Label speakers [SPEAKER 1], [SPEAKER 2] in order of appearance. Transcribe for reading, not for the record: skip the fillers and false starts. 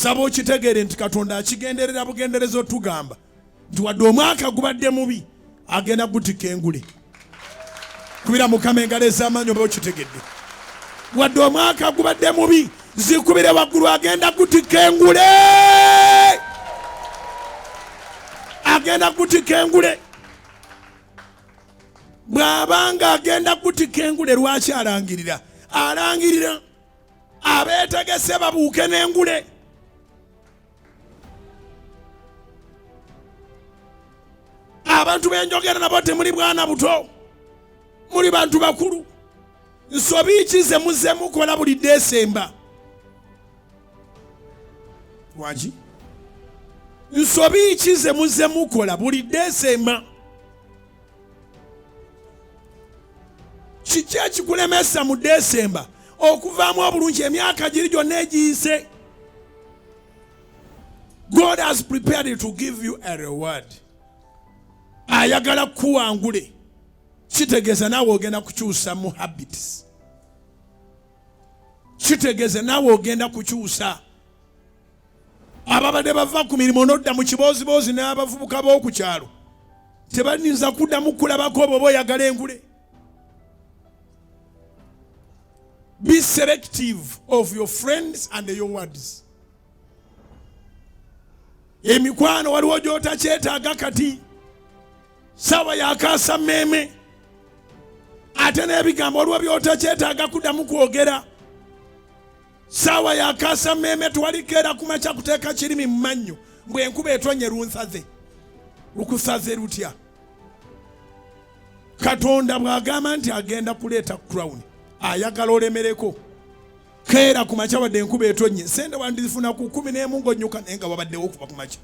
[SPEAKER 1] Nsaba okitegeere nti Katonda akigenderera bugendereza otugamba nti wadde omwaka gubadde mubi, agenda gutikka engule. Kubira Mukama engalo ez'amaanyi oba okitegedde. Wadde omwaka gubadde mubi, zikubire waggulu, agenda gutikka engule, agenda gutikka engule. Bw'aba nga agenda gutikka engule, lwaki alangirira? Alangirira abeetegese babuuke n'engule. Abantu benjogera nabo temuli bwana buto, muli bantu bakulu. Nsobi ki ze muzze mukola buli Desemba? Lwaki? Nsobi ki ze muzze mukola buli Desemba? Kiki ekikulemesa mu Desemba okuvaamu obulungi emyaka giri gyonna egiyise? God has prepared to give you a reward. Ayagala kuwangule, kitegeeza naawe ogenda kukyusa mu habits, kitegeeza naawe ogenda kukyusa. Ababadde bava ku mirimu n'odda mu kibooziboozi n'abavubuka b'oku kyalo tebayinza kuddamu kulabako bw'oba oyagala engule. Be selective of your friends and your words. Emikwano waliwo gy'otakyetaaga kati, saawa yakaasa mmeeme, ate n'ebigambo waliwo by'otakyetaaga kuddamu kwogera. Saawa yakaasa mmeeme, tewalikeera kumakya kuteeka kirimi mu mannyo mbwe enkuba etonye lunsaze. Lukusaze lutya? Katonda bw'agamba nti agenda kuleeta crown, ayagala olemereko. Keera ku makya wadde enkuba etonye, sente wandizifuna ku 11 ng'onnyuka, naye nga wabaddewo okuva ku makya.